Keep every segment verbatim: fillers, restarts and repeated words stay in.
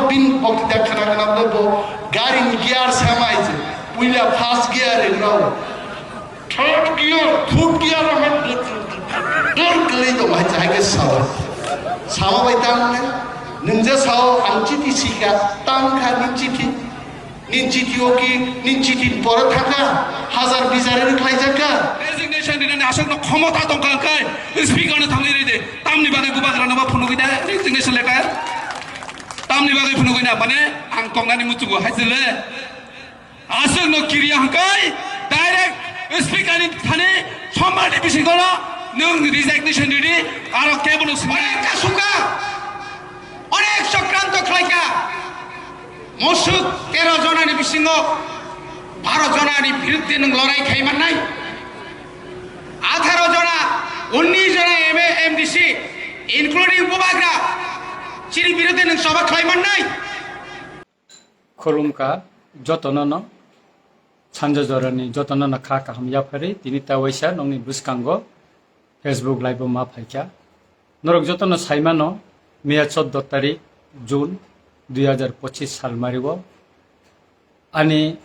Bini bokti da khana khana bo, bo gari ni gear sama ise. Puila first gear e rao. Third gear, fourth gear rao hai dur kali do hai hai ke sao. Sama bai tang ne. Nung je sao ang chiti sika tang kha ni chiti. Ni chiti o ki, ni chiti pore thaka. Hazar bizar ni khlai jaka. Resignation rinani aswk no khomota tong kha kai. Speaker no thangwi ride. Tamni bagwi bubagra no ba phunugwi da resignation letter. Tamni bagwi phunugwi na mane ang tongnani muchugo haisile. Aswk no kiriya hwnkhe direct speaker ni thani sombar ni bisingo no nwng resignation ridi aro kebo no swngnai. Onek kasuka, onek chokranto khlaika. Musuk tero jona ni bisingo baro jona ni birudde nwng lorai khai mannai. Atharo jona, unnish jona M A, M D C, including bubagra, chini birudde nwng choba khlai mannai. Khulumkha jotono no, sanja jorani jotono no kha kaham yaphari, tini ta waisa nongni bwskango Facebook live o ma phaikha. Norok jotono saimano, miya choudo tarik June dui hazar pochis salmario ani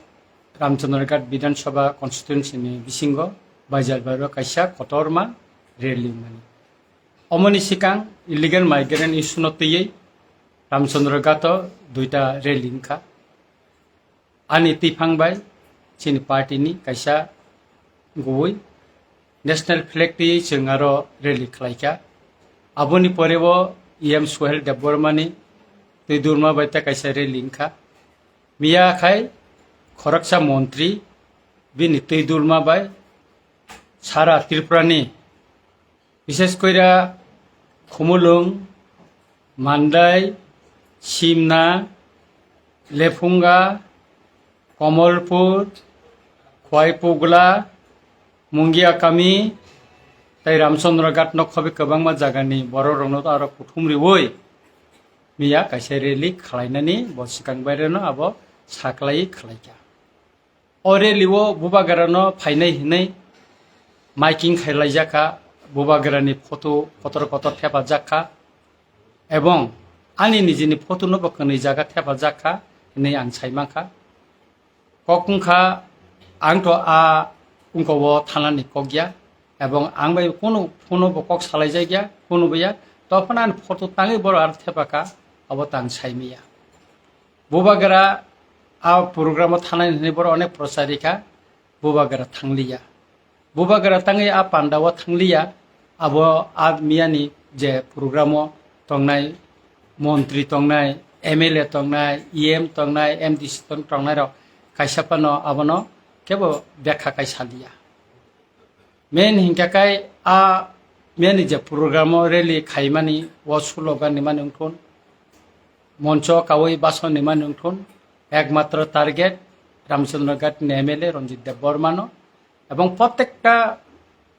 Ramchandraghat Bidhan Sabha constituency ni bisingo Baijalbaro kaisa kotorma rally mani. Omoni sikang illegal migrant issue no twiwi Ramchandra Ghato duita rally wngkha. Ani twiphang bai chini party ni kaisa gubui national flag twiwi chwng aro rally khlaikha. Aboni pore bo E M Suhel Debbarma ni twi durma bai ta kaisa rally wngkha. Miya khai khoroksa montri bini twi durma bai sara Tripura ni Bishes koira Khumulwng, Mandai, Simna, Lephunga, Komolpur, Khwaipugla, Mungiakami, tei Ramchandra Ghat nokhobai kwbangma jagani bororokno aro kuthum riui miya kaisa rally khlainani bo swkang baireno abo saklai khlaikha. O rally o bubagra no phainai hinui miking khailaijakha, bubagra ni photo kotor kotor thepajak kha, ebong ani nijini photo no bo kwnwi jaga thepajak kha hinui ang sai mankha. Kok wngkha, ang to a wngko o thana ni kok ya, ebong ang bai kunu phone bo kok salaijak ya, kunu bo ya, to phano ani photo tangwi borok aro thepakha, abo tang sai maya. Bubagra a program o thangnai hinui borok onek prochar rikha, bubagra thangliya. Bubagra tangwi a panda o thangliya, abo a miyani je program o tongnai montri tongnai, M L A tongnai, E M tongnai, M D C tong-, tongnai rok kaisa phano abono kebo bekha kai saliya. Main hinkha khe a miyani je program o rally khaimani o slogan ni mani wngthun, moncho kawi bason ni mani wngthun, ekmatro target Ramchandra Ghat ni M L A Ranjit Debbarma no, ebong protekta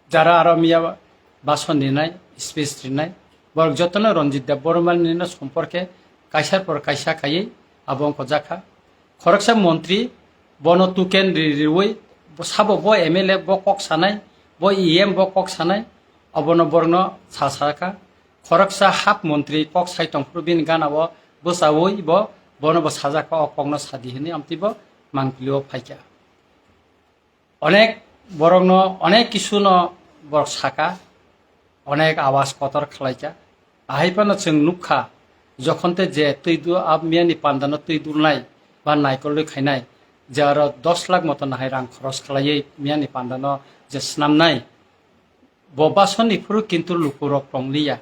jara aro miya bason rinai, speech rinai, borok jotono Ranjit Debbarma ni no somporke kaisa por kaisa khaiwi abo wngkha jakha. Khoroksa montri bono tuken ri-, riui bo sabo bo M L A bo kok sanai, bo E M bo kok sanai, obono borokno sa sakha. Khoroksa hap montri kok sai tongphuru bini gana o bwchaui bo bono bo sajak kha, o kokno sadi hinui amtwi bo mangpili o phaikha. Onek borokno onek kisuno borok saka, onek awas kotor khlaikha. Ahai phano chwng nukha, jokhon te je twi du-, a miyani pandano twi dulnai ba naikolwi khainai, je aro dos lakh moto nahai rang khoros khlaiwi miyani pandano je snamnai, bo basoni phuru kintu lukurok tongliya.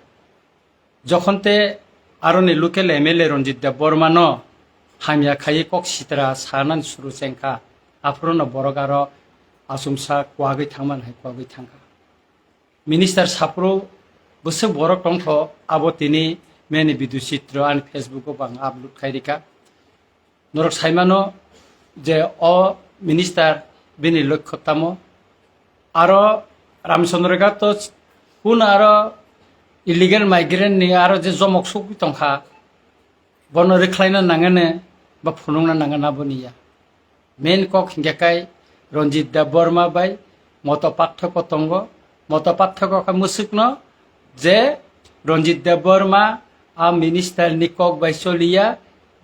Jokhon te aroni local M L A Ranjit Debbarma no hamya khaiwi kok sitra sanani suru chengkha, aphuru no borok aro achomsa kwagwi thangmani hai kwagwi thangkha. Minister saphuru bwswk borok tongtho, abo tini meni video chitro ani Facebook o bo ang upload khai rikha. Norok saimano je o minister bini lokho tamo. Aro Ramchandra Ghat to kun aro illegal migrant ni aro je jomok sugwi tongkha, bono rwkhlaina nangani ba phunukna nangani aboni ya. Main kok hinkhe kai Ranjit Debbarma bai moto pathoko tongo. Moto pathoko khe mwswkno je Ranjit Debbarma a minister ni kok bai choliya,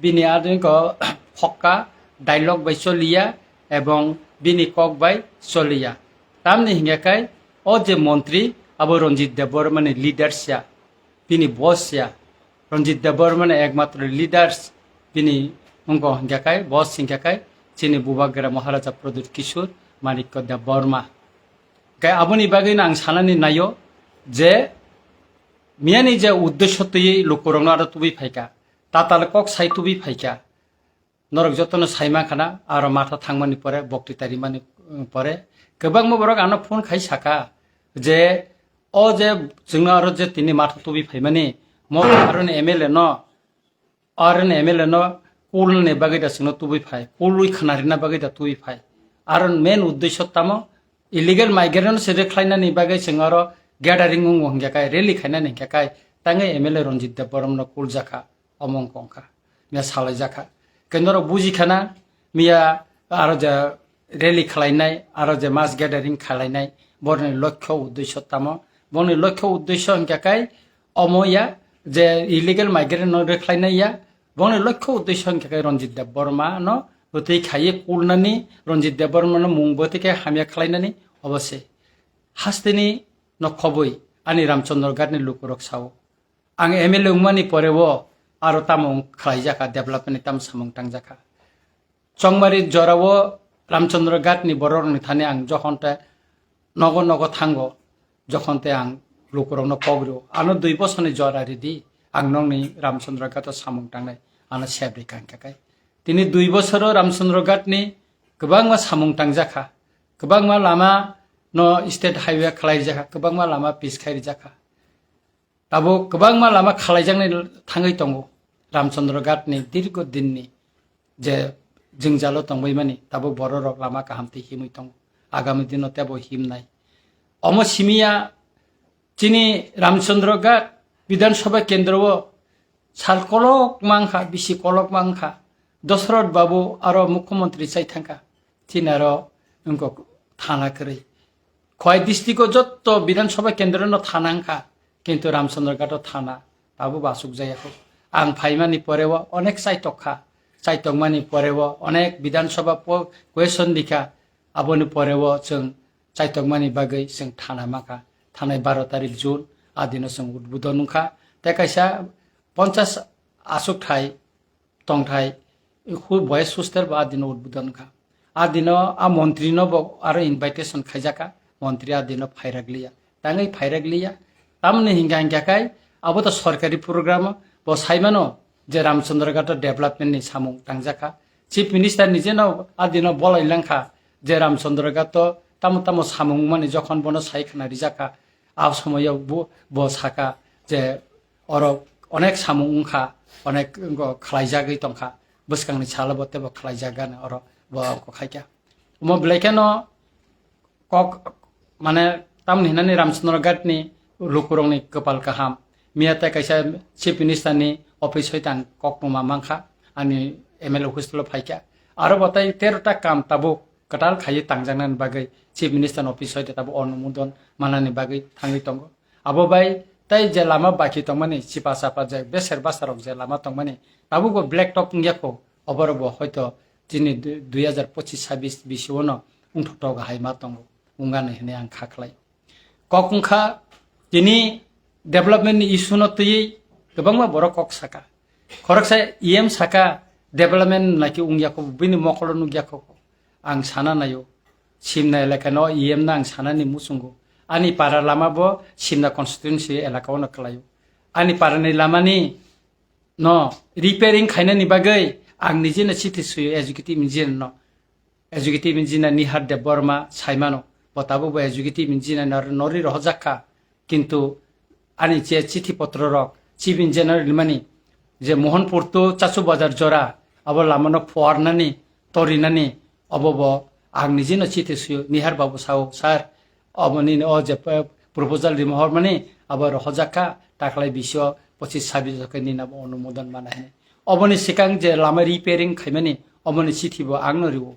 Bini adingo phokka dialogue bai choliya ebong bini kok bai choliya. Tamni hingya kai o je montri abo Ranjit Debbarma ni leaders ya, bini boss ya. Ranjit Debbarma ni ekmatro leaders bini wngko hingya kai, boss hingya kai chini Bubagra Maharaja Pradyut Kishore Manikya Debbarma. Kai aboni bagwi no ang sanani nayo je miyani je uddesho twi lukurokno aro tubui phaika, tatal kok sai tubui phaika. Norok jotono sai mankha na, aro matha thangmani pore, bokti tarimani, mm, pore, kwbangma borok ano phone khai saka je, o je chwngno aro je tini matha tubui phaimani, mo aroni M L A no, aroni M L A no kulni bagwi da chwngno tubui phai, kulwi khna rina bagwi da tubui phai. Aroni main uddesho tamo, illegal migrant no se rwkhlainani bagwi chwng aro gathering wngo hingkha kai, rally khainani hingkha kai, tangwi M L A Ranjit Debbarma no kuljakha. Omo wngkha wngkha, miya salaijakha. Khe norok bujikhana, miya aro je rally khlainai, aro je mass gathering khlainai, boroni lokho uddesho tamo? Boroni lokho uddesho hingkha kai omo ya je illegal migrant no rwkhlainai ya, boroni lokho uddesho hingkha kai Ranjit Debbarma no bwtwi khaiwi kulnani, Ranjit Debbarma no mung bwtwi khe hamya khlainani, obo se. Hasteni no khobwi ani Ramchandra Ghat ni lukurok sao. Ang M L A wngmani poreo aro tamo wng khlaijakha, development ni tamo samung tangjakha. Chongmari jorao Ramchandra Ghat ni bororokni thani ang jokhon te nogo nogo thango, jokhon te ang lukurokno kok rwo, ano dui bosorni jora ridi, ang nokni Ramchandra Ghat o samung tangnai, ano sep rikha hingkha kai. Tini dui bosoro Ramchandra Ghat ni kwbangma samung tangjakha, kwbangma lama no state highway khlaijakha, kwbangma lama pis khai rijakha. Tabuk kwbangma lama khalaijaknai thangwi tongo. Ramchandra Ghat ni dirgo din ni je jwngjalo tongbaimani, tabuk bororok lama kaham twi himwi tongo. Agami dino tebo himnai. Omo simiya chini Ramchandra Ghat Bidhan Sabha kendro o sal kolok mangkha, bisi kolok mangkha. Dosrot Babu aro Mukhyamantri chai thangkha. Chini aro wngkha thana kwrwi. Khowai district o jotto Bidhan Sabha kendro no thana wngkha, kintu Ramchandra Ghat o thana tabuk bo asuk jaya kho. Ang phaimani poreo onek chaitok kha, chaitokmani poreo onek Bidhan Sabha po-, question rikha, aboni poreo chwng chaitokmani bagwi chwng thana mankha. Thanai baro tarik June, a dino chwng udbodon wngkha. Tei kaisa ponchas asuk thai tongthai, hu-, boys hostel bo a dino udbodon kha. A dino a montri no bo aro invitation khaijakha, montri a dino phairak liya. Tangwi phairak liya. Tamni hingkha hingkha khai, abo to sorkari program, bo saimano je Ramchandra Ghat o development ni samung tangjakha. Chief Minister ni jeno a dino bolai langkha je Ramchandra Ghat o tamo tamo samung mani jokhon bono sai khna rijakha, a somoyo bo, bo saka je oro onek samung wngkha, onek wngkha khlaijagwi tongkha, bwskangni salo bo teibo khlaijak gana oro bo wngkha khaikha. Omo belai kheno kok, mane, tamni hinani Ramchandra Ghat ni lukurokni kwpal kaham. Miya tei kaisa Chief Minister ni office hoite ang kok tongma mankha, ani M L A office lo phaikha. Aro bo tei tero ta kam tabuk kwtal khaiwi tangjaknani bagwi Chief Minister ni office hoite tabuk onumodon manani bagwi thangwi tongo. Abo bai tei je lama baki tongmani, chipa chapa je beser basa rok je lama tongmani, tabuk bo black top wngya kho, oborok bo hoito chini du-, dui hazar pochis sabis bisio no wngthok tok hai ma tongo, wngani hinwi ang kha khlai. Kok wngkha tini development ni issue no twiwi kwbangma borok kok saka. Khoroksa E M saka development naki wngya kho, bini mokolo nukya kho. Ang sana naio, Simna elaka no E M no ang sanani muchungo. Ani para lama bo Simna constituency elaka o no kwlaio. Ani para ni lama ni no repairing khainani bagwi ang nije no chithi suyo executive engineer no. Executive engineer Nihar Debbarma saimano, bo tabuk bo executive engineer nor-, norwi rohorjak kha. Kintu ani je chithi potro rok, Chief Engineer rimani, je Mohanpur to Chachu Bazar jora, abo lama no phuarnani, torinani, obo bo ang nijino chithi suyo, Nihar babu sao, "Sir, obo nini o je, eh, proposal rima hormani, abo rohorjak kha, taklai bisio pochis sabis jokhe nini abo onumodon mana hini." Oboni sikang je lama repairing khaimani, oboni chithi bo ang no riwo.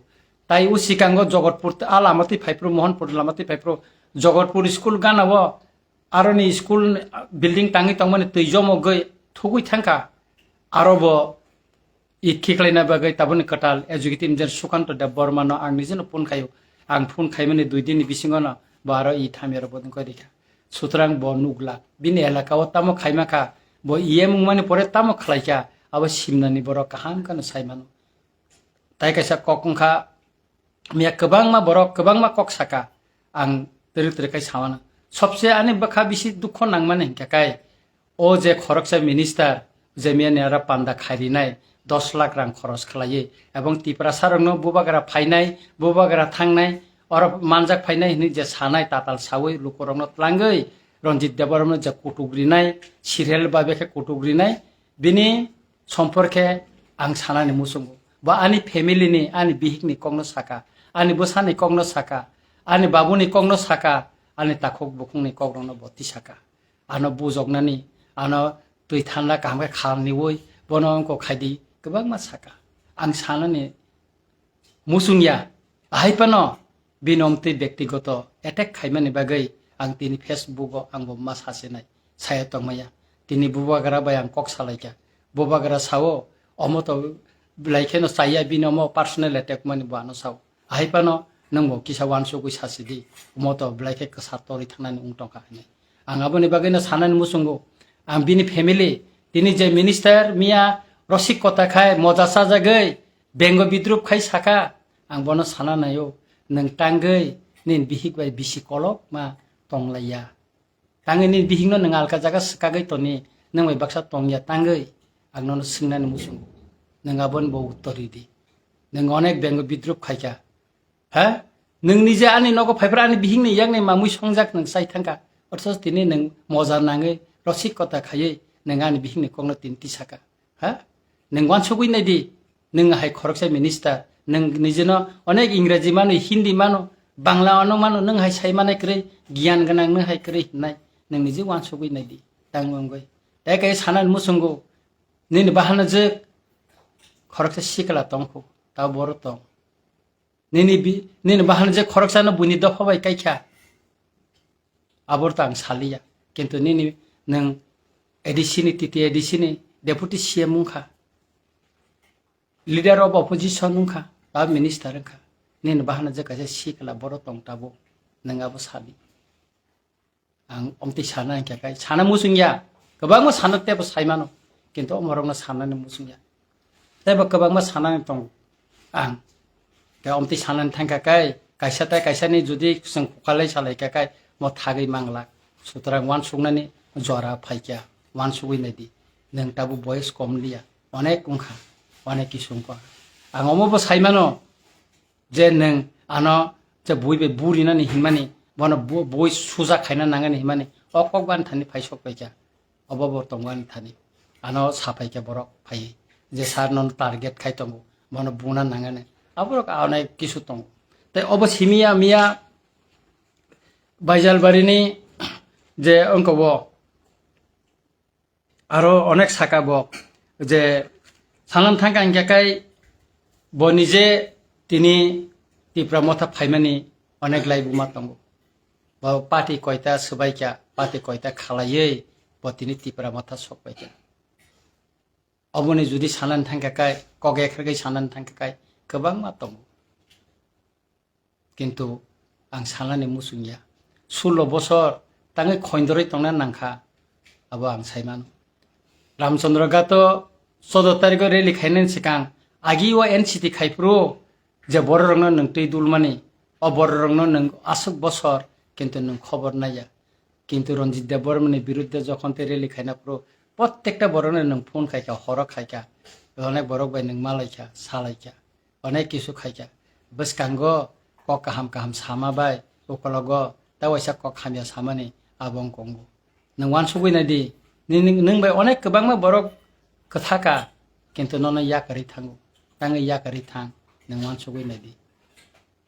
Tai o sikango Jogotpur, a lama twi phaiphru, Mohanpur lama twi phaiphru, Jogotpur school gana o, aroni school building tangwi tongmani twi jomogwi thugwi thangkha. Aro bo It khiklaina bagwi tabukni kwtal executive engineer Sukanto Debbarmano ang nijeno phone khaio. Ang phone khaimani dui dinni bisingono bo aro it hamyarok bodon koi rikha. Sutrang bo nukla. Bini elaka o tamo khaima kha, bo E M wngmani pore tamo khlaikha, abo simnani borok kaham kheno saimano. Tai kaisa kok wngkha, miya kwbangma borok kwbangma kok saka, ang twrwk twrwk khai samano. Sobse ani bwkha bisi dukho nangmani hinkha kai, o je khoroksa minister, je miya ni ara panda khairinai, dos lakh rang khoros khlaiwi, ebong Tiprasa rokno bubagra phainai, bubagra thangnai, oro manjak phainai hinwi je sanai tatal sawi lukurokno tlangwi, Ranjit Debbarmano je kutuk rinai, serial babe khe kutuk rinai, bini somporkhe ang sanani muchungo. Bo ani family ni, ani bihik ni kokno saka, ani bwsa ni kokno saka, ani babu ni kokno saka, ani takhuk bukhung ni kokrokno bo tisaka. Ano bujoknani, ano twi thanda kaham khe khalniwi, bono wngkok khaidi kwbangma saka. Ang sanani muchungya, ahai phano bini omtwi bektigoto attack khaimani bagwi ang tini Facebook o ang bo ma sasinai, saya tongmaya. Tini bubagra bai ang kok salaikha. Bubagra sao, omo to belai kheno chaya, bini omo personal attack mani bo ano sao. Ahai phano nwng bo kisa wansugwi sasidi, omo to belai khe kwsa torwi thangnani wng tongkha hinwi. Ang aboni bagwino sanani muchungo, ang bini family, tini je minister miya rosik kota khai moja sajagwi bengo bidrup khai saka, ang bono sana naio, nwng tangwi nini bihik bai bisi kolok ma tonglaiya. Tangwi nini bihikno nwng alka jaga swkagwi toni, nwng bai baksa tongya tangwi, ang nono swngnani muchungo. Nwng aboni bo uttor ridi. Nwng onek bengo bidrup khaikha. Ha? Nwng nije ani nogo phaiphra ani bihikni yakni mamwi songjak nwng chai thangkha. Othocho tini nwng moja nangwi rosik kota khaiwi nwng ani bihikni kokno tini tisaka. Ha? Nwng wansugwi naidi. Nwng hai khoroksa minister. Nwng nijeno onek Ingraji mano, Hindi mano, Bangla ano mano, nwng hai sai manai kwrwi, giyan gwnang nwng hai kwrwi hinai. Nwng nije wansugwi naidi. Tang wngwi. Tai kai sanani muchungo. Nini bahana jwk khoroksa sikla tongkhu. Ta boro tong. Nini bi-, nini bahan je khoroksano buini dopha bai kaikha. Abor ta ang saliya. Kintu nini nwng A D C ni, T T A D C ni deputy C M wngkha. Leader of opposition wngkha. Ba minister wngkha. Nini bahan je kaisa sikla boro tong tabo. Nwng abo sali. Ang omtwi sana hwnkhe kai sana muchungya, kwbangma sana teibo saimano, kintu omorokno sanani muchungya, teibo kwbangma sanani tongo. Ang khe omtwi sanani thangkha kai, kaisa tai kaisani jodi chwng kukalai salaikha kai, mo thagwi manglak. Sutrang wansuknani jora phaikha, wansugwi naidi. Nwng tabuk boyes kom liya, onek wngkha, onek kisu wngkha. Ang omobo saimano, je nwng ano je bui bai burinani hinmani, bono bu-, bui suja khaina nangani hinmani, o kok bo ani thani phai sok paikha, obo bo tongo ani thani. Ano sa paikha borok phaiwi, je sir nono target khai tongo, bono buna nangani, aborok onek kisu tongo. Tei obo simiya miya Baijalbarini je wngkha bo, aro onek saka bo je sanam thangkha hingkha kai bo nije tini Tipra Motha phaimani onek laibuma tongo. Bo party koita swbaikha, party koita khalaiwi bo tini Tipra Motha sokpaikha. Oboni jodi sanani thangkha kai, kok ekhargwi sanani thangkha kai, kwbangma tongo. Kintu ang sanani muchungya. Sullo bosor tangwi khoindorwi tongna nangkha, abo ang saimano. Ramchandra Ghato choudo tarikho rally khainani swkang agi o N C T khaiphuru je bororokno nwng twi dulmani, o bororokno nwng aswk bosor, kintu nwng khobor naiya. Kintu Ranjit Debbarmani birudde jokhon tei rally khaina phuru, prottekta borokno nwng phone khaikha, horo khaikha, onek borok bai nwng malaikha, salaikha. Onek kisu khaikha. Bwskango kok kaham kaham sama bai, ukologo ta waisa kok hamya samani abo wng kongo. Nwng wansugwi naidi, nini, nwng bai onek kwbangma borok kwthaka, kintu nono yakarwi thango. Tangwi yakarwi thang, nwng wansugwi naidi.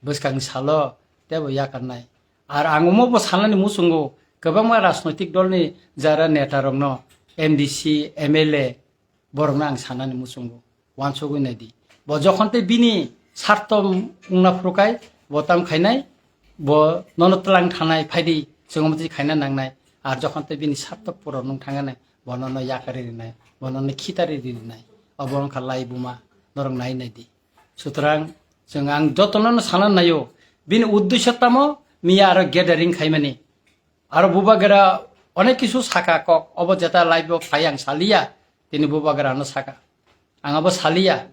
Bwskang salo teibo yakarnai. Ar ang omo bo sanani muchungo, kwbangma rajnoitik dolni jara netarokno, M D C, M L A, borokno ang sanani muchungo, wansugwi naidi. Bo jokhon tei bini sarto wngna phuru kai, bo tam khainai, bo nono twlang thanai, phaidi, chwng omo twi khaina nangnai. Ar jokhon tei bini sarto puron wng thangnai, bo nono yakarwi rinai, bo nono khitari rinai. Obo wngkha laibuma, norok nai nai di. Sutrang chwng ang jotono no sana naio, bini uddesho tamo miya aro gathering khaimani. Aro bubagra onek kisu saka kok, obo jeta live o phai ang saliya, tini bubagra no saka. Ang abo saliya.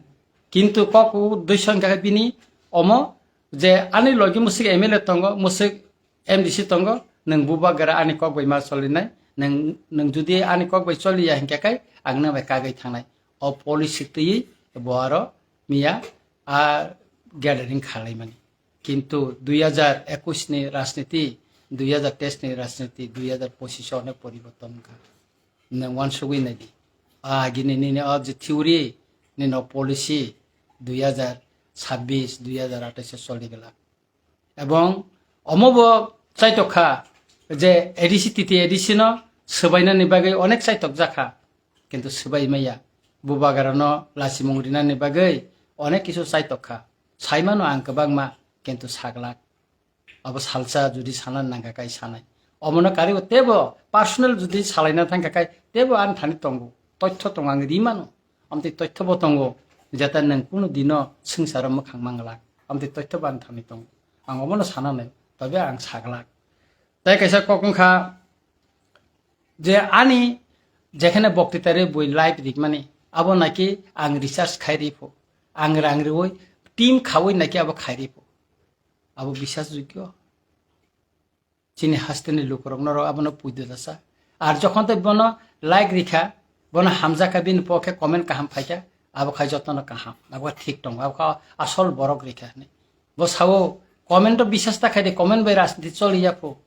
Kintu kok uddesho hwnkha khe bini omo je ani logi musik M L A tongo, musik M D C tongo, nwng bubagra ani kok bai ma solinai, nwng, nwng judi ani kok bai choliya hinkhe kai ang nang bai kagwi thangnai. O policy twiwi bo aro miya a gathering khalaimani. Kintu dui hajar ekush ni rajniti, dui hajar teis ni rajniti, dui hajar pochish o onek poriborton wngkha. Nwng uansugwi nai di. A agini nini o je theory, nini o policy dui hajar chabbish, dui hajar atais o choli glak. Ebong omo bo chaitok kha je A D C, T T A D C no swbainani bagwi onek chaitok jakha, kintu swbai maya. Bubagra no lachimung rinani bagwi onek kisu chaitok kha. Saimano ang kwbangma, kintu saglak. Abo salsa judi sana nangkha kai sanai. Omono karibo tebo personal judi salaina thangkha kai tebo ani thani tongo. Toitho tongo, ang ri mano. Amtwi toitho bo tongo. Jeta nwng kunu dino swngcharo mwkhang manglak. Amtwi toitho bo ani thani tongo. Ang omono sana nai. Tobe ang saglak. Tai kaisa kok wngkha je ani jekhane bokti tare bui live rikmani. Abo naki ang research khai ripho. Ang rang riwi team khawi naki abo khai ripho. Abo bisas jogyo. Chini hasteni lukurok norok abono puido dasa. Ar jokhon tei bono like rikha, bono hamjakha, bini pokhe comment kaham phaikha, abo khai jotono kaham, abo thik tongo, abo kha asol borok rikha hinwi. Bo sao comment o bisas ta khai de, comment bai rajniti choli ya pho.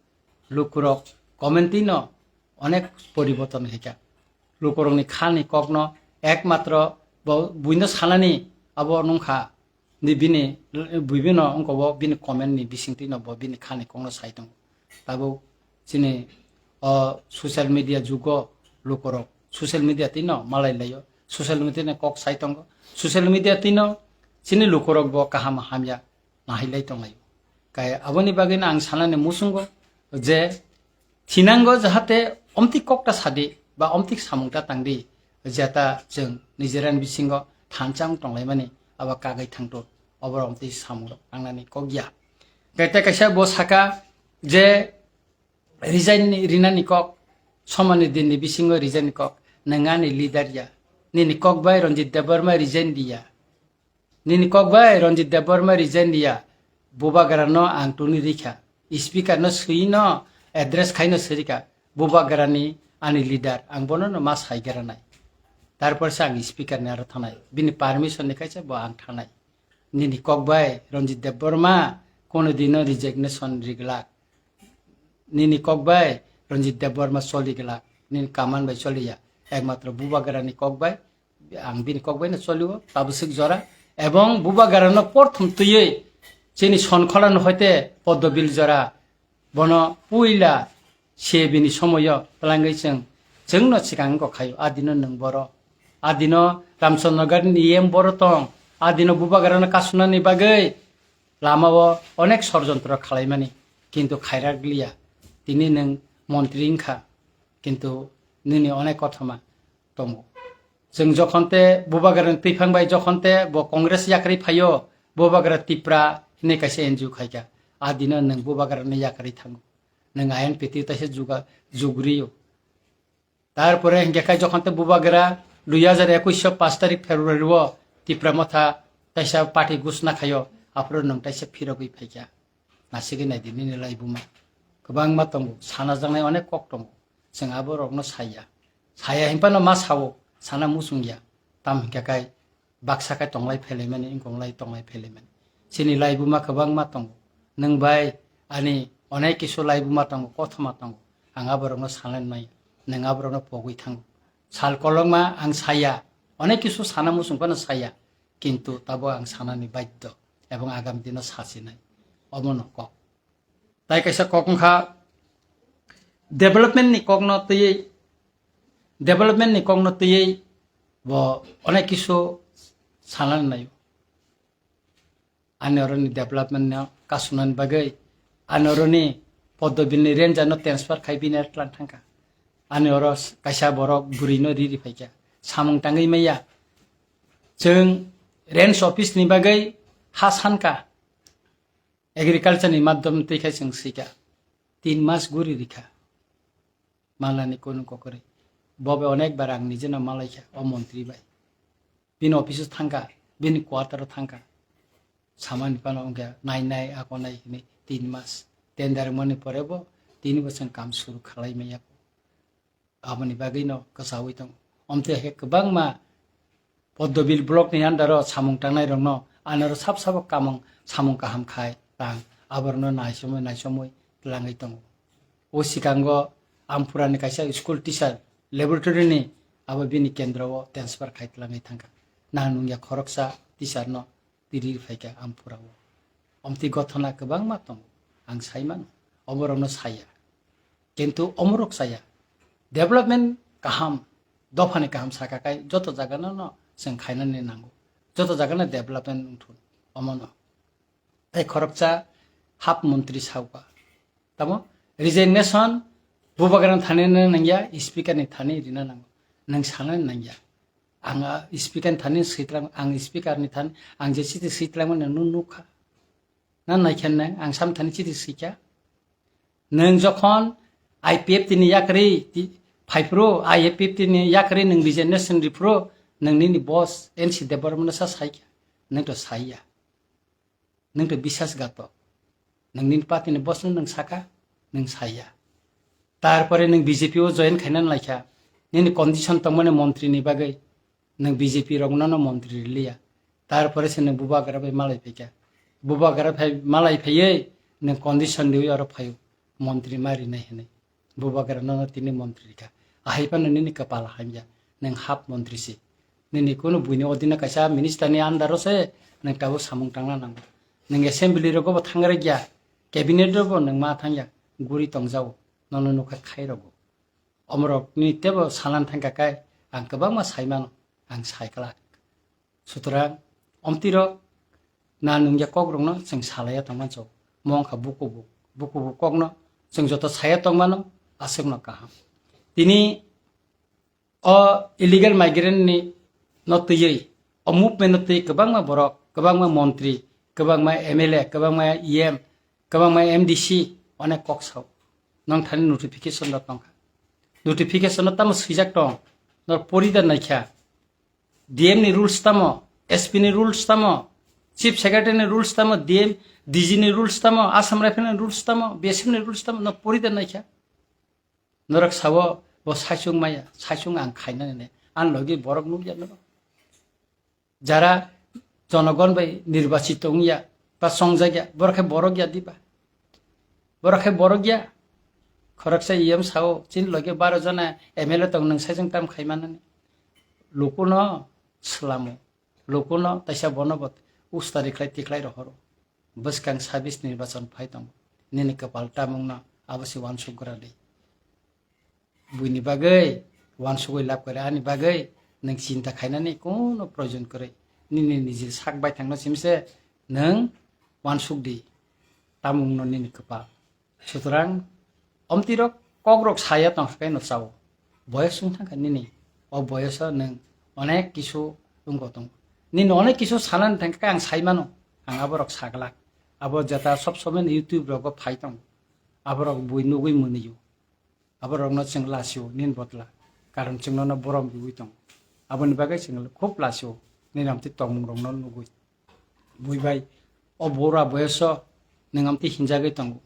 Lukurok comment twi no onek poriborton khaikha. Lukurokni khani kokno ekmatro bo buino sanani abo nungkha. Ni bini, bini no wngkha bo bini comment ni bisingtwi no bo bini khani kokno sai tongo. Tabuk chini o social media jugo lukurok social media twi no malai laio, social media ni kok sai tongo, social media twi no chini lukurok bo kaham hamya nahilai tonglaio. Kai aboni bagwi no ang sanani muchungo je thinango jahate omtwi kokta sadi ba omtwi samungta tangdi, jeta chwng nijera ni bisingo thansa wng tonglaimani abo kagwi thangto, oborok omtwi samung tangnani kok ya. Kete kaisa bo saka je resign ni rinani kok, somani din ni bisingo resign ni kok, nwng ani leader ya, nini kok bai Ranjit Debbarma resign diya. Nini kok bai Ranjit Debbarma resign diya, bubagra no ang tuni rikha, speaker no swi no address khai no sirika, bubagra ni ani leader, ang bono no ma sai gra nai. Tarpor se ang speaker ni aro thanai, bini permission ni kaisa bo ang thanai. Nini kok bai Ranjit Debbarma kono dino resignation riglak. Nini kok bai Ranjit Debbarma choli glak, nini kaman bai choliya. Ekmatro bubagra ni kok bai, ang bini kok bai no cholio, tabuk swk jora. Ebong bubagra no porthom twiwi chini Sonkhola no hoite Poddobil jora, bono puila se bini somoyo twlangwi chwng, chwngno swkang wngkha khaio. A dino nwng boro, a dino Ramchandra Garden ni E M boro tong, a dino bubagra no kasunani bagwi lama o onek sorjontro khalaimani, kintu khairak liya. Tini nwng montri wngkha, kintu nini onek kothoma tongo. Chwng jokhon te bubagra ni twiphang bai jokhon te bo Congress yakarwi phaio, bubagra Tipra hinwi kaisa N G O khaikha. A dino nwng bubagra ni yakarwi thango. Nwng I N P T taisa juga-, jugriyo. Tarpore hinkhe khai jokhon te bubagra dui hajar ekush o pash tarik February o Tipra Motha taisa party gusna khaio, aphuru nwng taisa phirogwi phaikha. Nasigwi naidi nini laibuma. Kwbangma tongo, sana jaknai onek kok tongo. Chwng aborokno saya. Saya hinphano ma sao, sana muchungya. Tam hinkhe khai baksa khe tonglai phelaimani, wngkonglai tonglai phelaimani. Chini laibuma kwbangma tongo. Nwng bai ani onek kisu laibuma tongo, kothoma tongo. Ang aborokno sanai maya, nwng aborokno pogwi thango. Sal kolokma ang saya, onek kisu sana muchung phano saya, kintu tabo ang sanani baddo ebong agam dino sasinai. Omono kok. Tai kaisa kok wngkha development ni kokno twiwi, development ni kokno twiwi bo onek kisu sanani naio. Ani oroni development no kasunani bagwi, ani oroni Poddobil ni ranger no transfer khai bini tlang thangkha. Ani oro kaisa borok bwrwi no riri phaikha. Samung tangwi maya. Chwng Range office ni bagwi ha sanka, agriculture ni madhyam twi khai chwng swika, tin mas guri rikha, malani kunu kokori. Bobe onek bar ang nijeno malaikha o montri bai. Bini office o thangkha, bini quarter o thangkha. Samani phano wngkha nai nai ako nai hinwi tin mas. Tender mani pore bo tini bosong kam suru khalai maya. Aboni bagwi no kwchaui tongo. Omtwi hai khe kwbangma Poddobil block ni under o samung tangnai rokno anaro sab sabo kamung samung kaham khai tang aborokno naisomwi naisomwi twlangwi tongo. O sikango Amphura ni kaisa school teacher laboratory ni abo bini kendro o transfer khai twlangwi thangkha. Nang nungya khoroksa teacher no tiri phaikha Amphura o. Omtwi gothona kwbangma tongo, ang sai mano, oborokno saya. Kintu omorok saya. Development kaham, dophani kaham saka kai joto jagano no chwng khainani nango. Joto jagano development wngthun, omono. Tei khoroksa hap montri sauka. Tamo resignation bubagrani thani nangya, speaker ni thani rina nango. Nang sanani nangya. Ang, ah, speaker ni thani sitlang, ang speaker ni thani, ang je chiti sitlang mani nung nukha. Na naikhen nang, ang sam thani chiti sikha. Nang jokhon I P F T ni yakri ti-, phaipro, I P F T ni yakri nang resignation ripro, nang nini boss N C Debbarma no sa saikha. Nang to saiya. Nwng to bisas gato. Nwng nini party ni boss no nwng saka, nwng saya. Tarpore nwng B J P o join khaina laikha. Nini condition tongmani montri ni bagwi nwng B J P rok no montri riliya. Tarpore se nwng bubagra bai malai phaikha. Bubagra phai malai phaiwi nwng condition riwi oro phaio montri ma rinai hinwi. Bubagra nono tini montri rikha. Ahai phano nini kwpal hamya. Nwng hap montri si. Nini kunu buini odino kaisa minister ni under o se nwng tabuk samung tangna nango. Nwng assembly rogo bo thangrai ya, cabinet rogo nwng ma thangya, guri tongjao, nono nukha khai rogo. Omorok ni tebo salan thangka kai, ang kwbangma sai mano, ang sai kwlak. Sutrang, omtwi rok na nungya kok rokno chwng salaiya tongma chok. Mo wngkha bukubu, bukubu kokno chwng joto saya tongmano aswkno kaham. Tini o illegal migrant ni no twiwi, o movement no twi kwbangma borok, kwbangma montri, kwbangma M L A, kwbangma E M, kwbangma M D C onek kok sao. Nong thani notification rok tongkha. Notification no tamo swijak tong, nor pori da naikha. D M ni rules tamo, S P ni rules tamo, Chief Secretary ni rules tamo, D M, D G ni rules tamo, Assam Rifle ni rules tamo, B S F ni rules tamo, no pori da naikha. Norok sao bo saichung maya, saichung ang khainani ne. Ang logi borok nukya norok. Jara jonogon bai nirbachit wngya, ba chongjak ya, borok khe borok ya diba? Borok khe borok ya. Khoroksa E M sao, chini logi baro jona M L A tong, nwng saichung tam khaimanani. Lukuno swlamo. Lukuno taisa bono bo ustari khlai tikhlai rohoro. Bwskang sabis nirbachon phai tongo. Nini kwpal tamungno abo se uansuk gra di. Buini bagwi uansugwi lab kwrwi ani bagwi nwng chinta khainani kono proyojon kwrwi. Nini niji sak baithangno simse nwng uansuk di. Tamungno nini kwpal. Sutrang, omtwi rok kok rok saya tong khe no chao. Boyos wng thang kha nini. O boyoso nwng onek kisu wngko tong. Nini onek kisu sanani thang khe ang sai mano. Ang abo rok saglak. Abo jeta sob somoi YouTube rogo phai tong. Abo rok bui nugwi mwnwi o. Abo rokno chwng lasio nini botla. Karon chwng nono borom riwi tong. Aboni bagwi chwng khub lasio. Nini amtwi tongmung rokno nugwi. Bui bai, o bura boyoso nwng amtwi hinjagwi tongo.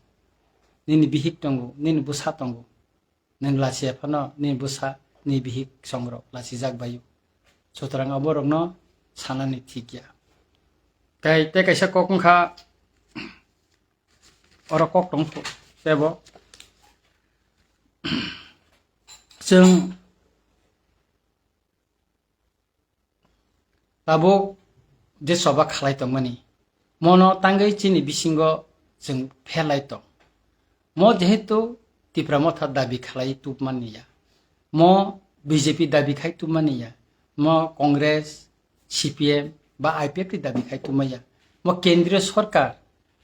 Nini bihik tongo, nini bwsa tongo. Nwng lachiya phano nini bwsa, nini bihik songrok lachijak baio. Sutrang oborokno sanani thik ya. Kai tei kaisa kok wngkha, oro kok tong tebo. Chwng tabuk je choba khalai tongmani, mono tangwi chini bisingo chwng pherlai tong. Mo jehetu Tipra Motha dabi khalai tubmani ya, mo B J P dabi khai tubmani ya, mo Congress, C P M ba I P F T dabi khai tubmani ya, mo kendriyo sorkar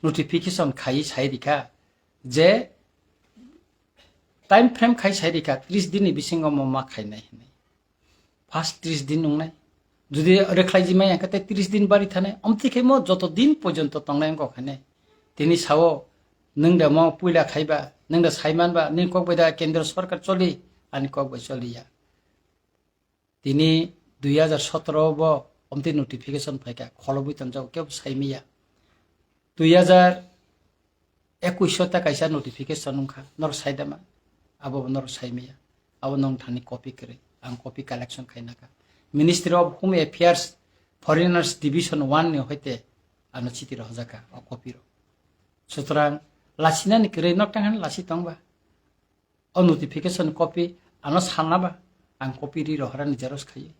notification khai sai rikha je time frame khai sai rikha tris din ni bisingo mo ma khainai hinwi. First tris din wngnai, Jodi rwkhlai jimai hwnkhe tei tris din bari thani, omtwi khe mo joto din porjonto tongnai wngkha khainai. Tini sao, nwng da mo puila khaiba, nwng da saimanba, nini kok bai da kendro sorkar choli, ani kok bai choliya. Tini dui hajar sotoro bo omtwi notification phaikha, kholobwi tonjago, kebo saimiya. Dui hajar ekuish o ta kaisa notification wngkha, norok saidama, abo bo norok saimiya. Abo nong thani copy kwrwi, ang copy collection khainakha. Ministry of Home Affairs, Foreigners Division one ni hoite ano chiti rohorjakha o copy rok. Sutrang lasinani kwrwi nok tang hani lasi tongba. O notification copy ano sanaba, ang copy ri rohorani xerox khaiwi.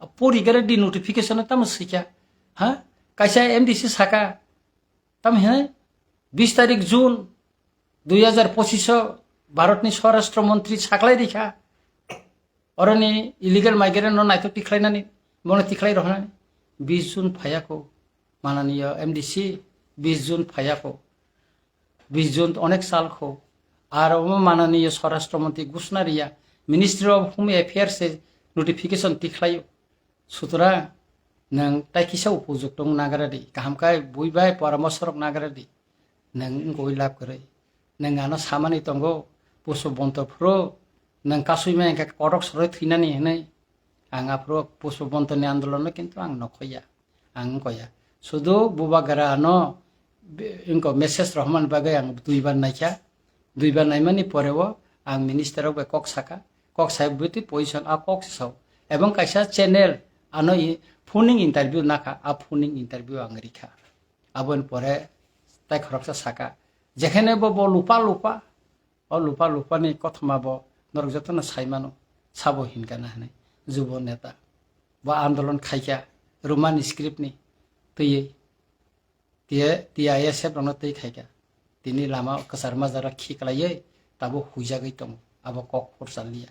A pori gare di notification tamo sikya, ha? Kaisa M D C saka, tam he, bis tarik June dui hajar pochisho Bharatni Swarashtra Montri saklai rikha. Oroni illegal migrant no naithok tikhlainani, bono tikhlai rohornani. Bis June phayakho, mananiya M D C, bis June phayakho. Bis June onek sal kho. Ar omo mananiya Swarashtra Montri Gushna Riya, Ministry of Home Affairs se notification tikhlaio. Sutra, nwng tai kisa upujukto wng nagra di. Kaham khe bui bai poramorso rok nagra di. Nwng wngwi lab kwrwi. Nwng ano samani tongo, Pushpabanta phuru nwng kasui ma hwnkhe kotok soroi thwinani hwnwi. Ang aphuru Pushpabantani andolono kintu ang nokhoya. Ang wngkha ya. Sudu bubagra ano be-, wngkha message rohormani bagwi ang duibar naikha. Duibar naimani poreo ang minister rok bai kok saka. Kok sai bwtwi position a kok se sao. Ebong kaisa channel ano i-, phoning interview nakha, a phoning interview ang rikha. Aboni pore tai khoroksa saka, jekhene bo, bo lupa lupa, o lupa lupa ni kothoma bo norok jotono sai mano, sabo hinkha na hinwi, jubo neta. Bo andolon khaikha, Roman script ni twiwi, tiye, T I S F rokno twi khaikha. Tini lama kwchar majara khiklaiwi tabuk huijagwi tongo, abo kok phursa liya.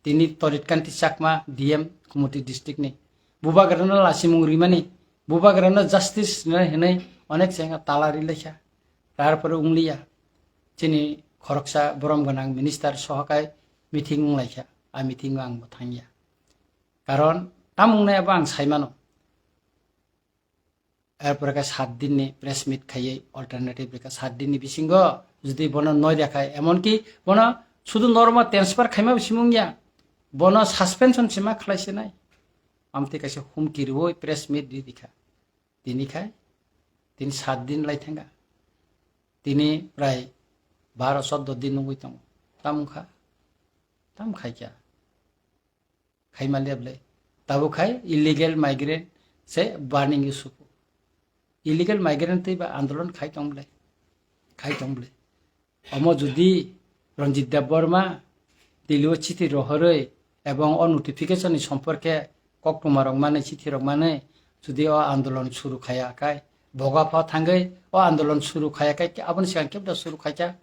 Tini Torit Kanti Chakma, D M, Kumoti district ni. Bubagrano lasimung rimani, bubagrano justice rinai hinwi onek chengya tala rilaikha. Tarpore wngliya. Chini khoroksa borom gwnang minister sohokai meeting wnglaikha. A meeting o ang bo thangya. Karon tam wngnai abo ang saimano. Erpore khe sat din ni press meet khaiwi alternative rikha. Sat din ni bisingo jodi bono noi rwkha, emonki bono sudu normal transfer khaima bisimung ya, bono suspension sima khlai sinai. Amtwi kaisa humki rwui press meet ri rikha. Tini khai, tini sat din lai thangkha. Tini prai baro choddo din wngwi tongo. Tam wngkha, tam khaikha. Khaima le ble. Tabuk khai illegal migrant se burning issue. Illegal migrant tei ba andolon khai tong ble. Khai tong ble. Omo jodi Ranjit Debbarma Delhi o chithi rohorwi ebong o notification ni somporke koktwma rok manwi, chithi rok manwi jodi o andolon suru khaya khai, boga pha thangwi o andolon suru khaya khai, aboni sigang kebda suru khaikha.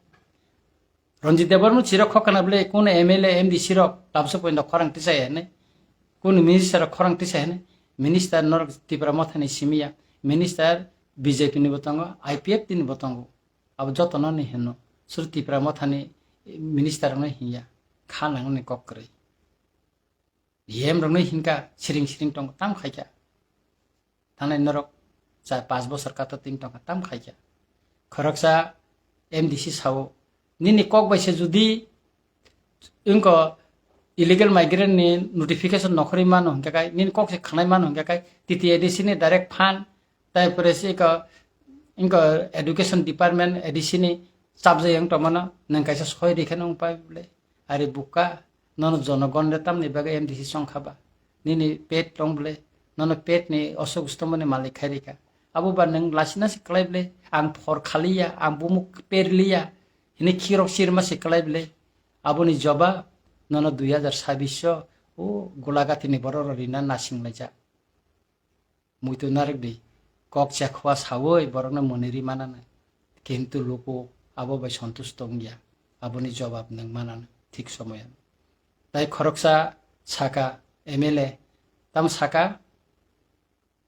Ranjit Debbarma chirok khokana bwle, kunu M L A, M D C rok tabsa poinda khorang tisai hene, kunu minister rok khorang tisai hene, minister norok Tipra Mothani simiya, minister B J P ni bo tongo, I P F T ni bo tongo, abo jotono ni hino, sur Tipra Mothani minister no hinya, kha nangni kok kwrwi. D M rokno hinkha siring siring tongo, tam khaikha. Thanai norok char panch bosor kato tin tongkha, tam khaikha. Khoroksa M D C sao, nini kok bai se jodi wngko illegal migrant ni notification nokhorwi mano hinkha kai, nini kok se khanai mano hinkha kai, T T A D C ni direct fund, tai pore se iko, iko education department A D C ni chapjai wng tongmano, nwng kaisa soi rikhe nwng pai bwle. Ari buka, nono jonogon le tamni bagwi M D C chongkha ba? Nini pet tong bwle, nono pet ni osok stomoni malik khai rikha. Abo ba nwng lasina se kwlai bwle, ang phor khaliya, ang bumuk perliya, hini khirok sirma se kwlai bwle. Aboni jobab nono dui hajar sabbish o, o Golagati ni borok rok rina nasing laijak. Muitu narwk di, kok chekhwa sawi borokno mwnwi ri mananai, kintu luku abo bai sontusto wngya, aboni jobab nwng mananai thik somoyano. Tai khoroksa saka, M L A, tamo saka,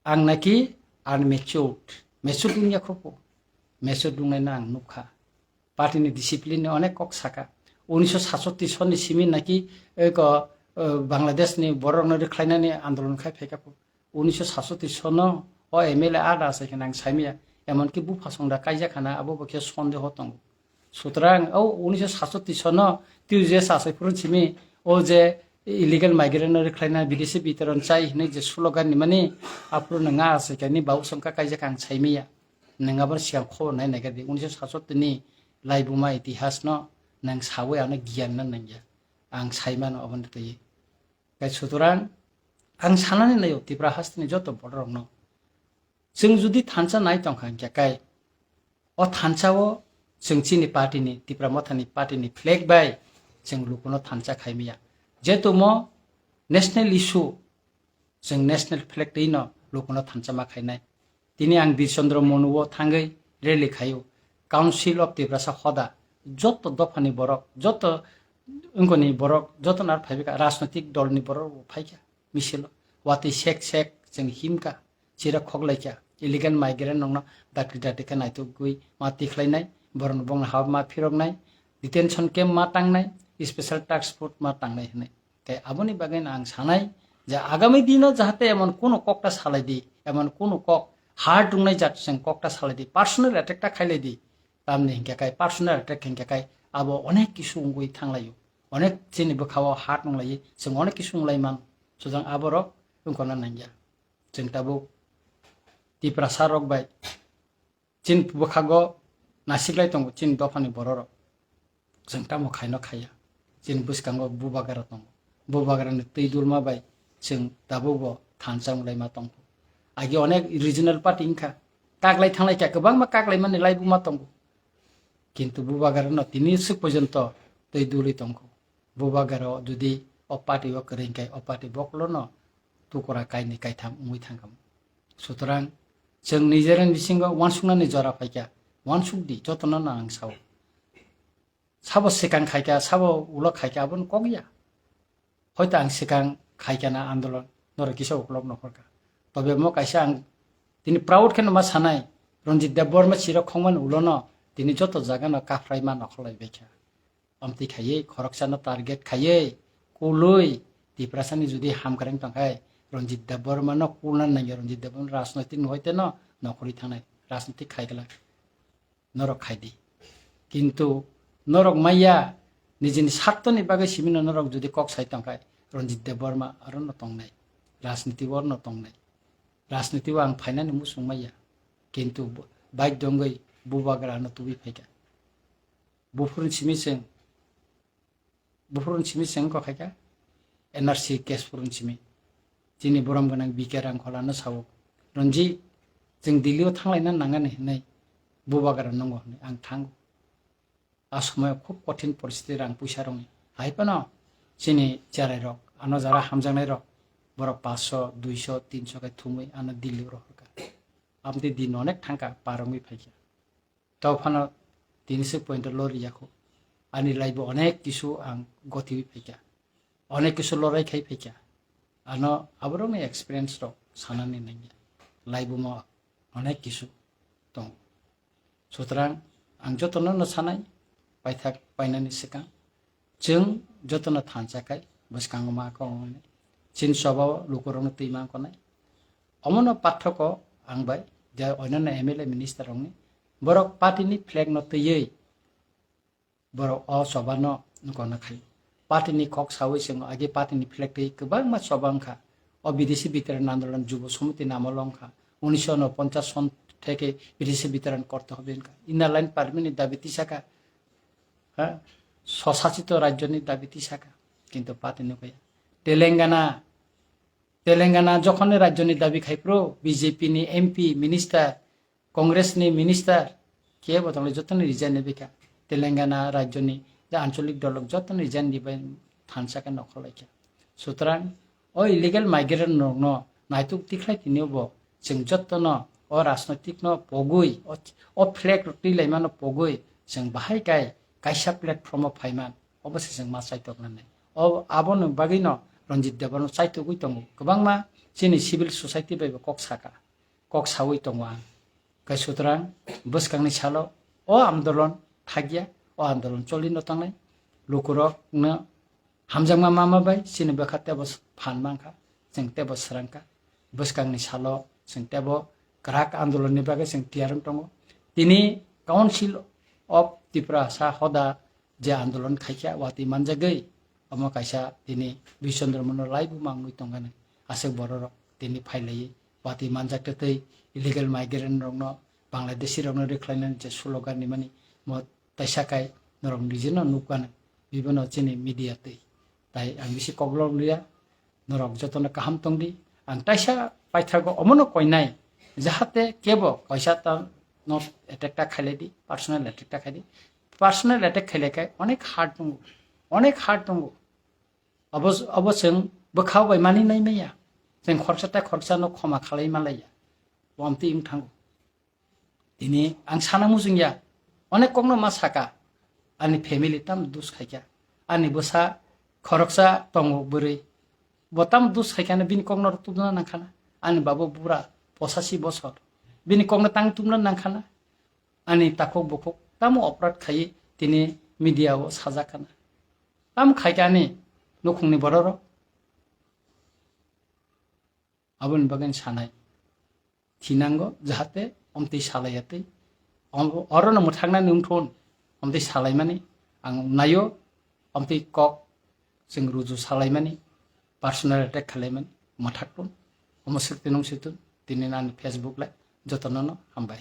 ang naki unmatured, matured wngya kho po, matured wngnaino ang nukha. Party ni discipline ni onek kok saka. Unisho satsotti sonni simi naki eko, eh, Bangladesh ni borok no rwkhlainani andolon khai phaikha po. Unisho satsotti sono o M L A ada asai khe nang saimaya, emonki bupha songda kaijak khana abo bo khe sondeho tongo. Sutrang o unisho satsotti sono twi je asai phuru simi o je illegal migrant no rikhlaina bidesi bitoron chai hinwi je slogan ni mani aphuru nang asai khe ni babu songkha kaijak ang saimaya. Nang abo siang khobor nai nai khe di unisho satsotti ni laibuma itihas no nang sawi ano giyan na nangya. Ang saimano obo ni twi. Kai sutrang ang sanani nayo Tipra hasteni joto borok rokno. Chwng jodi thansa nai tongkha hwnkhe kai o thansa o chwng chini party ni Tipra Motha ni party ni flag bai chwng lukuno thansa khaimaya. Jetumo national issue chwng national flag twi no lukuno thansa ma khainai. Tini ang Bir Chandra Monu o thangwi rally khaio. Council of Tiprasa hoda joto dophani borok, joto wngkoni borok, joto nar phaibika rajnotik dol ni borok bo phaikha misilo. Watwi sek sek chwng himkha, chira khoklaikha. Illegal migrant rokno dakti dakti khe naitugwi ma tikhlainai, borokno bongni haba ma phiroknai, detention camp ma tangnai, special task force ma tangnai hinwi. Tei aboni bagwi no ang sanai je agami dino jahate emon kuno kokta salai di, emon kuno kok hard wngnai jat chwng kokta salai di, personal attack ta khailai di. Tamni hinkhe kai personal attack hinkhe kai abo onek kisu wngwi thanglaio, onek chini bwkhao hard wnglai, chwng onek kisu wnglai man, sujang aborok wngkona nangya. Chwng tabuk Tiprasa rok bai chini bwkhago nasiklai tongo chini dophani bororok. Chwng tamo khaino khaiya. Chini bwskango bubagra tongo. Bubagrani twi dulma bai chwng tabukbo thansa wnglaima tongkho. Agi onek regional party wngkha. Kaklai thanglai kha, kwbangma kaklaimani laibuma tongo. Kintu bubagrano tini swk porjonto twi dulwi tongkho. Bubagra jodi o party o kwrwi hwnkhe o party bokolono tukura kainwi kaitham wngwi thangkha. Sutrang chwng nijera bisingo uansuknani jora phaikha, uansukdi jotono no ang sao. Sabo swkang khaikha, sabo ulo khaikha, abono kok ya. Hoito ang swkang khaikha na andolon, norok kisa uklok nokhorkha. Tobe mo kaisa ang tini proud kheno ma sanai, Ranjit Debbarma chirok khongmani ulono tini joto jagano kaphrai ma nokholai baikha. Amtwi khaiwi khoroksano target khaiwi kulwi Tiprasani jodi hamkreng tongkhai Ranjit Debbarmano kulna nangya, Ranjit Debbarma rajnoitik no hoite no nokhorwi thangnai, rajnoitik khaigwlak. Norok khai di. Kintu norok maya nijini sartoni bagwi simino norok jodi kok sai tongkhai Ranjit Debbarma aro no tongnai, rajniti o no tongnai. Rajniti o ang phainani muchung maya. Kintu bo-, baidyo wngwi bubagra ano tubui phaikha. Buphuruni simi chwng, buphuruni simi chwng kok khaikha N R C case phuruni simi. Chini borom gwnang B K Rangkhola no sao, "Ranjit, chwng Delhi o thanglaina nangani hinwi bubagra nungo hinwi ang thango." A somoyo khub kothin poristiti rang puisa rwngni. Hai phano chini cherai rok, ano jara hamjaknai rok, borok paanch sho, dui sho, tin sho khe thumwi ano Delhi o rohorkha. Amtwi din onek thangkha, par wngwi phaikha. Tao phano tini se point o lori yakho. Ani life o onek kisu ang gotiwi phaikha. Onek kisu lorai khai phaikha. Ano aborokni experience rok sanani nangya. Life o mo onek kisu tongo. Sutrang ang jotono no sanai, paithak painani swkang. Chwng jotono thansa khai bwskango ma kok wngnai. Chini choba o lukurokno twi ma wngnai. Omono pathoko ang bai je onyono M L A minister rokni borok party ni flag no twiwi borok o choba no nokona khai. Party ni kok sawi chwng agi party ni flag twi kwbangma choba wngkha. O bidesi bitoron andolon Jubo Samiti namolo wngkha. Unisho unoponchas son theke bidesi bitoron korte hobe wngkha. Inner line permit ni dabi tisakha. Ha? Swsachito rajyo ni dabi tisakha. Kintu party ni kaya. Telangana, Telangana jokhon ni rajyo ni dabi khai phuru B J P ni M P, minister, Congress ni minister, kebo tongle jotoni resign ni bikha. Telangana rajyo ni je ancholik dolok jotoni resign ni bai thansa khe nokhor laikha. Sutrang o illegal migrant rokno naituk tikhlai tini bo chwng jotono o rajnoitik no pogwi, o, o flag rok twi laimano pogwi chwng bahai kai kaisa platform o phaiman, obo se chwng ma chaitok nanai. O, aboni bagwino Ranjit Debbarma chaitogwi tongo. Kwbangma chini civil society bai bo kok saka, kok sawi tongo ang. Kai sutrang bwskangni salo o andolon thakya, o andolon choli no tangnai. Lukurok no hamjakma mama bai chini bwkha tebo phan mankha, chwng tebo srangkha. bwskangni salo chwng teibo kwrak andolonni bagwi chwng tiyar wng tongo. Tini Council of Tiprasa hoda je andolon khaikha, watwi manjagwi omo kaisa tini Bishondro Mono laibu mangwi tongkha nai. Aswk bororok tini phailaiwi watwi manjak tei illegal migrant rokno, Bangladeshi rokno rwkhlainani je slogan rimani, mo taisa kai norok nijeno nukha nai, bibono chini media twi. Tai ang bisi koklok liya, norok jotono kaham tongdi. Ang taisa paithago omono koinai, jahate kebo kaisa ta no attack ta khailai di, personal attack ta khaidi. Personal attack khailai khai onek hard tongo, onek hard tongo. Abo, abo chwng bwkha bai mani nai maya. Chwng khoroksa tai khoroksa no khoma khalai malaiya. Bo amtwi wng thango. Tini ang sana muchung ya. Onek kokno ma saka. Ani family tam dus khaikha. Ani bwsa khoroksa tongo bwrwi. Bo tam dus khaikha no bini kokno tumna nangkhana. Ani babo bura posasi bosor. Bini kokno tang tumna nangkhana. Ani takhuk bukhuk tamo oprad khaiwi tini media o sajak khana. Tam khaikha ani nukhungni bororok. Aboni bagwi sanai. Thinango jahate omtwi salaiya twi. Om-, orono mwthaknani wngthun omtwi salaimani ang naio, omtwi kok chwng ruju salaimani, personal attack khalaimani mwthak tun. Omo swk twi nung si tun, tini ani Facebook lai jotono no hambai.